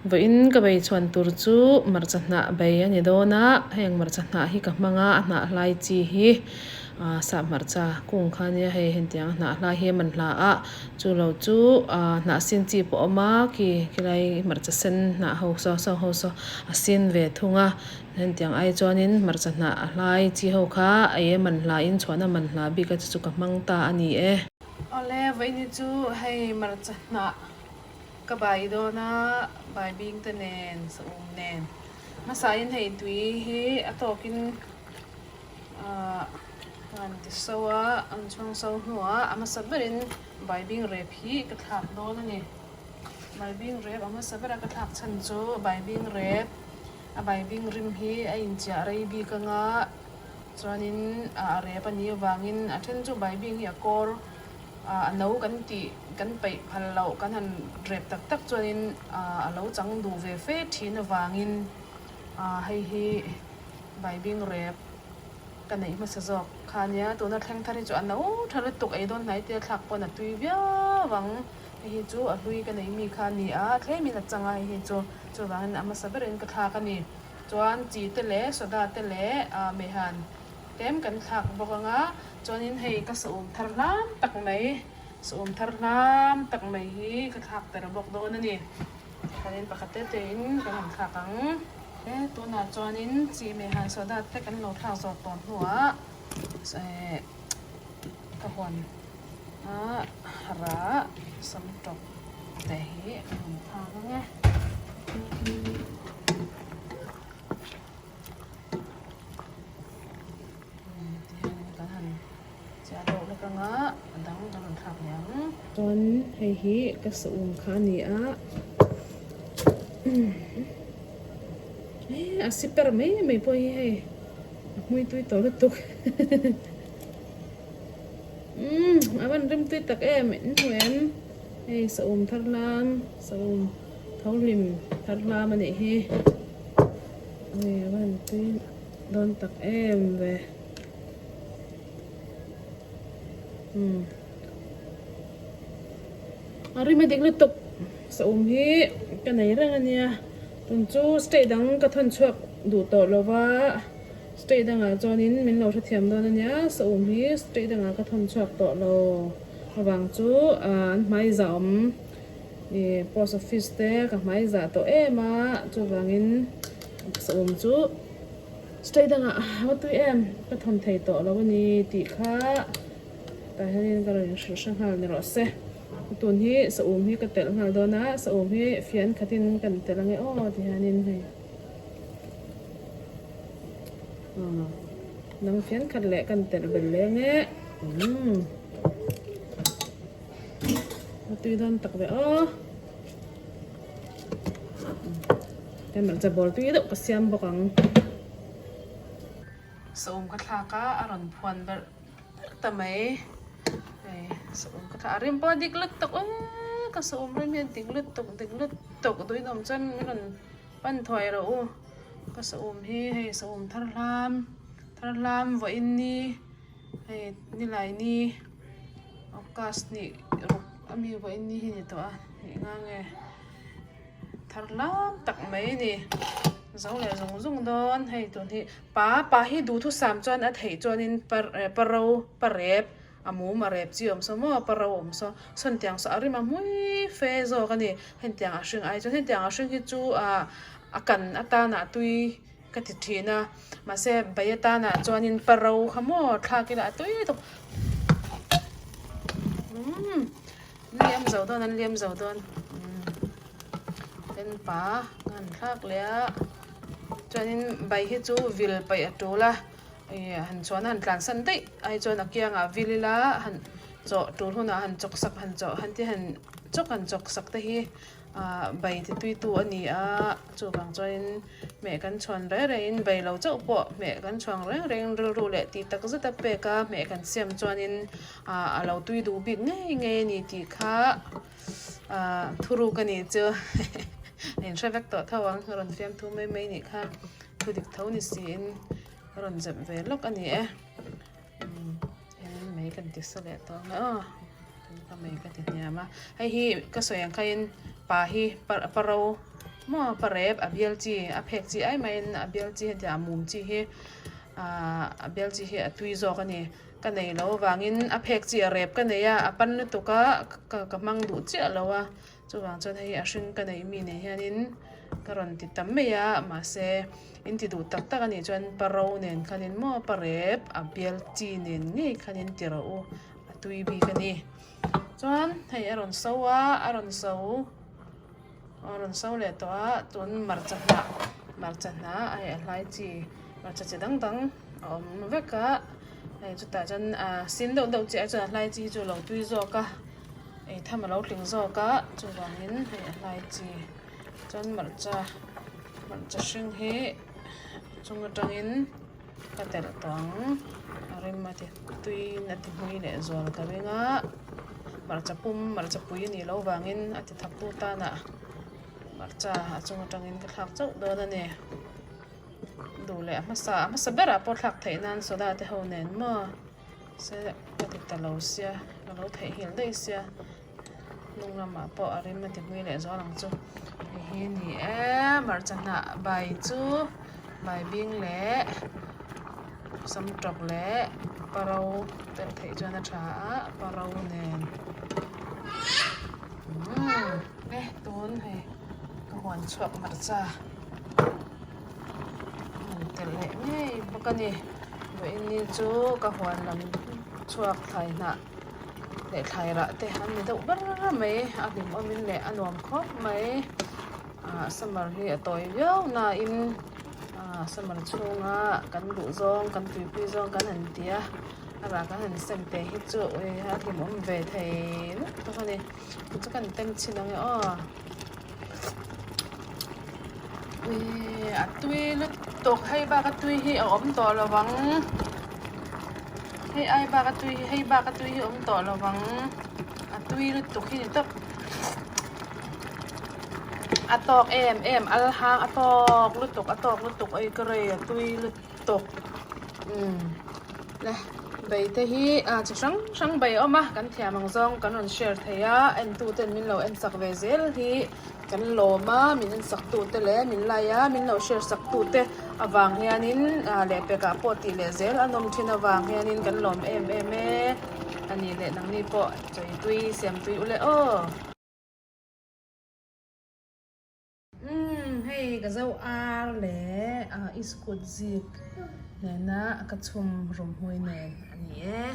Vawiin ka bei chhuan tur chu hmarcha hnah bei a ni dawn a, heng hmarcha hnah hi ka hmang a, a hnah hlai chi hi ah sap hmarcha kung kha ania hei hetiang a hnah hlai hi a man hla a, chu lo chu ah hnah sin chi pawh a awm a khi khilai hmarcha sen hnah ho saw saw ho saw a sin ve thung a, hetiang ai chuanin hmarcha hnah a hlai chi ho kha ei a man hla in chhuahna man hla bik a chu chu ka hmang ta a ni e. Awle vawiin hi chu hei hmarcha hnah. Ka bai dawn a, bai bing te nen, saum nen. Hmasain hei tui hi a tawkin ahh ka han ti so a, an chhung so hnuah a hmasa berin bai bing rep hi ka thlak dawn a ni. Bai bing rep a hmasa bera ka thlak chhan chu bai bing rep a bai bing rim hi a inchiah rei bik anga chuanin a rep a nih avangin a then chu bai bing hi a kawr. A no kan tih kan peih phal loh kan han rep tak tak chuanin a lo chang duh ve fe thin avangin hei hi baibing rep ka neih hmasa zawk kha ania. Tuna thleng thar hi chu a no tha lutuk ei dawn hnai te thlak pawn a tui viau ang. Hei hi chu a hlui ka neih mi kha a ni a, tlemin a chang a hei hi chu chuvangin a hmasa berin ka thlak a ni. Chuan chi te leh soda te leh meihan Tlem kan thlak bawk ang a, chuanin hei ka saum thar hlam tak mai, saum thar hlam tak mai hi ka thlak tel bawk dawn a ni. Chuanin pakhat te te in kan han thlak ang. E tunah chuanin chi mehhan soda te kan lo thlak zawh tawh hnuah eh ka huan a rah sam tawp te hi ka rawn thlak ang e. Tihianin kan han chiah deuh lek anga a dang kan rawn thlak leh ang. Chuan hei hi ka saum kha a ni a a siper mai mai pawh hi hei a hmui tui tawh lutuk umm a van rim tui tak em in hmu em hei saum thar hlam saum tho hlim thar hlam a nih hi. Ui a van tui dawn tak em ve umm a rim a dik lutuk saum hi ka nei reng ania tun chu state dang ka thawn chhuak duh tawh lo va state dangah chuanin min lo hrethiam dawn ania saum hi state dangah ka thawn chhuak tawh lo avang chu an hmai zah awm. Ih post office te ka hmai zah tawh em a chuvangin saum chu state dangah a tui em ka thawn thei tawh lo a ni tih kha tah hianin ka rawn inhrilh hre nghal ni rawh se tun hi saum hi ka telh nghal dawn a saum hi fian khatin kan telh ange aw ti hianin hei aw dang fian khat leh kan telh belh leh ange umm. A tui dawn tak ve aw. Hei hmarcha bawr tui deuh ka siam bawk ang. Saum ka thlak a, a rawn phuan berh berh ta mai. Hei saum ka thlak a rim pawh a dik lutuk ee ka saum rim hi a dik lutuk dik lutuk duinawm chuan min rawn pan thuai rawh u. Ka saum hi hei saum thar hlam thar hlam vawiin ni hei nilai ni. August nih ruk a mi vawiin ni hi ni tawh a nih nga nge thar lam tak mai a ni zo leh zung zung dawn hei tun hi pa pa hi duhthusam chuan a theih chuanin par eh paro parep a mum a rep chi awm saw maw paro awm saw sawn tiang saw a rim a hmui fe zawk a ni hetiang a hring ai chuan hetiang a hring hi chu ah a kan atana tui. Ka ti thin a, mahse bai atanah chuanin pa ro kha maw thlak ila a tui tawp umm an liam zo dawn an liam zo dawn umm ten pa ka han thlak leh a chuanin bai hi chu vil paih a tul a ih han chhuahna han tlansan daih ai chuan a kiangah vil ila han chawh tul hunah han chawk sak han chawh han ti han chawk han chawk sak te hi. Ahh bai ti tui tu a ni a, chuvang chuanin hmeh kan chhuan reng rengin bai lo chauh pawh hmeh kan chhuang reng rengin rilru leh tih tak zet a pek a hmeh kan siam chuanin ahh a lo tui duh bik ngei ngei a ni tih kha ahh thuruk a nih chu a inhre vek tawh tho ang a rawn fiam thu mai mai nih kha thu dik tho ni siin a rawn zep ve lawk a ni e umm mai kan ti sa leh tawh ang aw. Ka mei ka ti hniam a, hei hi ka sawi ang khain pa hi pa ro Maw parep a bial chi a phek chi ai maiin a bial chi hetiang a mum chi hi ahh a bial chi hi a tui zawk a ni. Ka nei lo avangin a phek chi a rep ka nei a, a pan lutuk a ka ka hmang duh chiah lo a, chuvang chuan hei a hring ka neih mi nei hianin ka rawn ti ta mai a, mahse in ti duh tak tak a nih chuan paro nen khanin maw parep a bial chi nen ngei khanin ti rawh u a tui bik a ni. Chuan hei a rawn so a, a rawn so. A rawn so leh tawh a tun hmarcha hnah hmarcha hnah a hei a hlai chi hmarcha chi dang dang a awm vek a hei chutah chuan ah sin deuh deuh chiah chuan a hlai chi hi chu a lo tui zawk a ei tham a lo tling zawk a chuvangin hei a hlai chi chuan hmarcha hmarcha hring hi a chung atangin ka telh tawh ang a rim a ti tuiin a ti hmui leh zual ka ring a hmarcha pum hmarcha pui a nih loh vangin a ti thak tu tanah hmarcha a chung atangin ka thlak chauh dawn a ni duh leh a hmasa a hmasa berah pawh thlak theih nan soda te ho nen maw se ka ti ta lo sia ka lo theihnghilh daih sia hnung lamah pawh a rim a ti hmui leh zual ang chu hei hi ni e hmarcha hnah bai chu bai bing leh samtawk leh paro telh theih chuan a tha a paro nen umm e tun hei ka huan chhuak hmarcha a han telh leh ngei bawk a ni vawiin ni chu ka huan lam chhuak thlai hnah. leh thlai rah te an ni deuh ber mai a hlimawmin leh a nuam khawp mai ah summer hi a tawi viau nain ah summer chhunga kan duh zawng kan tuipui zawng kan han ti a a rah kan han sem te hi chu a hlimawm ve thei lutuk a ni chu kan tem chhin ang e aw. A tui lutuk hei bak a tui hi a awm tawh lo vang hei ai bak a tui hi hei bak a tui hi a awm tawh lo vang a tui lutuk hi ni tawp a tawk em em al hang a tawk lutuk a tawk lutuk ei ka rei a tui lutuk umm le bai te hi ah chi hrang hrang bai a awm a kan thiam ang zawng kan rawn share thei a entu ten min lo en sak ve zel hi. Kan lawm a, min en sak tu te leh min lai a, min lo share sak tu te avang hianin lehpek ah pawh tih leh zel a nawm thin avang hianin kan lawm em em e a ni leh nangni pawh chawi tui siam tui ule aw. Umm hei ka zo ar leh iskut zik nena ka chhum rum hmui nen a ni e.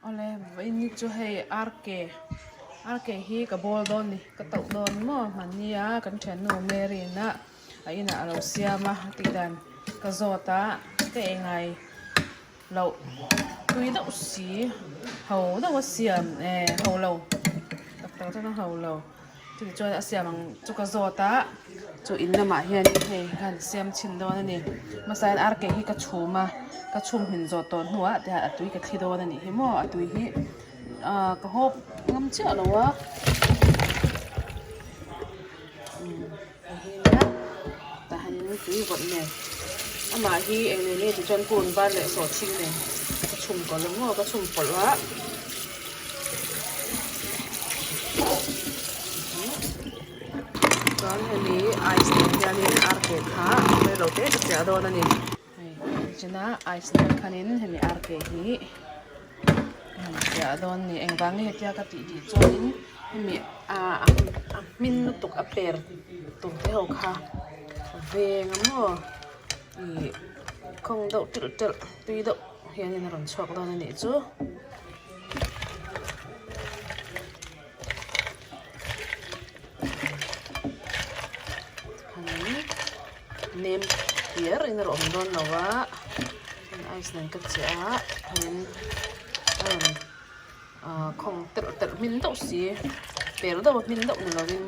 Awle vawiin ni chu hei RK RK hi ka bawl dawn ni ka tauh dawn maw hmanni a kan thiannu Mary in a a inah a lo siam a tih dan ka zawt a ka ei ngai loh tui deuh si ho deuh a siam eh ho lo tak tak chuan a ho lo. Chutih chuan a siam ang chu ka zawt a, chu in lamah hianin hei ka han siam chhin dawn a ni. Hmasain ar ke hi ka chhum a, ka chhum hmin zawh tawh hnuah tihian a tui ka thli dawn a nih hi maw, a tui hi ah ka hawp ngam chiah lo a. Umm hei hi nia tah hianin tui vawt nen amah hi eng nen nge tih chuan kûn var leh sawhchhing nen ka chhum kawlh a maw ka chhum pawlh a. Chuan hemi ice nen hianin ar ke kha reilo te ka chiah dawn a ni. Hei china ice nen khanin hemi ar ke hi ka han chiah dawn a ni. Engvang nge hetia ka tih tih chuanin hemi a a hmin lutuk a per tur te ho kha veng a maw ih khawng deuh telh telh tui deuh hianin a rawn chhuak dawn a nih chu. Nem piar in a rawn awm dawn lo a ice nen ka chiah a chuanin a rawn ah khawng telh telh hmin deuh si per deuh a hmin deuh ni lovin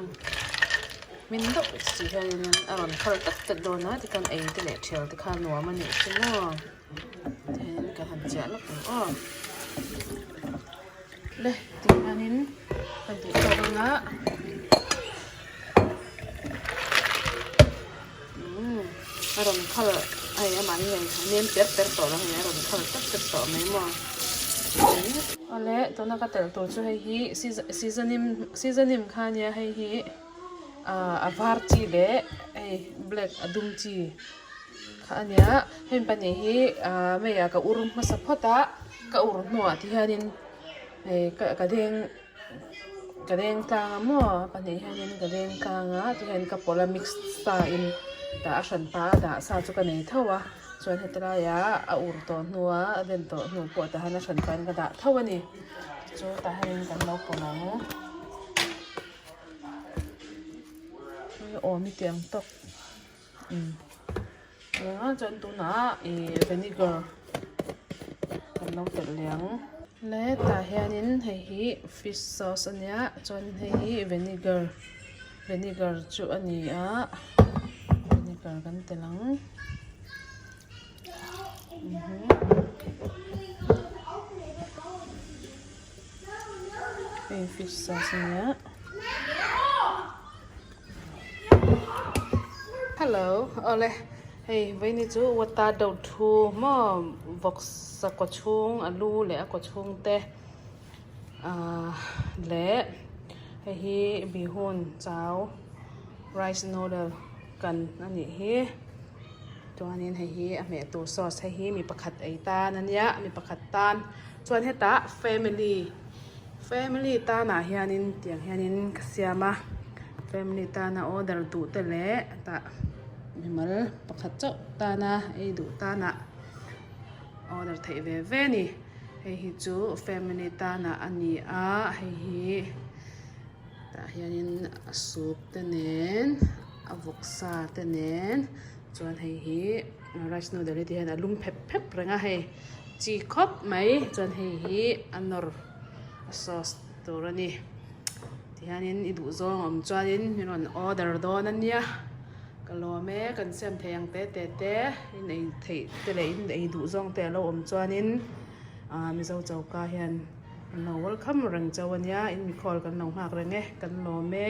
hmin deuh si hianin a rawn khal tet tet dawn a tikhan ei te leh thial te kha nuam a nih chu maw. Tihian ka han chiah lawk ang aw. Le tihianin ka duh tawk ang a. Umm a rawn khal hei amah hi hei a nem per per tawh lo hei a rawn khal tep tep tawh mai maw. Awle tuna ka telh tur chu hei hi seasoning seasoning kha ania hei hi. Ahh a var chi leh hei black a dum chi kha a nia hemi pahnih hi ahh meiah ka ur hmasa phawt a ka ur hnuah ti hianin hei ka deng ka deng tlang a maw pahnih hianin ka deng tlang a ti hian ka pawlh a mix sa in tah a hran pa a dah sa chu ka nei tho a chuan heti laiah a ur tawh hnua a den tawh hnu pawh tah hian a hran pahin ka dah tho a ni chu tah hianin kan lo pawlh ang. Awm i tih ang tawk umm eng chuan tunah ih vinegar kan lo telh leh ang le tah hianin hei hi fish sauce a nia chuan hei hi vinegar vinegar chu a ni a vinegar kan telh ang hei fish sauce a nia. Hello awle hei vawiini chu water deuh thu maw vawksa kaw chhung a lu leh a kaw chhung te ahh leh hei hi bihun chau rice noodle kan a nih hi chuanin hei hi a hmeh tur sauce hei hi mi pakhat ei tan a nia mi pakhat tan chuan hetah family. Family tanah hianin tiang hianin ka siam a family tana order duh te leh tah mimal pakhat chauh tana ei duh tanah order theih ve ve a ni hei hi chu family tanah a ni a hei hi tah hianin a soup te nen a vawksa te nen chuan hei hi rice noodle hi ti hian a lum phep phep reng a hei. Chi khawp mai chuan hei hi a nawr a sauce tur a ni tihianin i duh zawng awm chuanin min rawn order dawn a nia ka lawm e kan siam thei ang te te te in ei theih te leh in ei duh zawng te alo awm chuanin ah mizo choka hian an lo welcome reng chauh a nia in mikhual kan lo nghak reng e kan lawm e.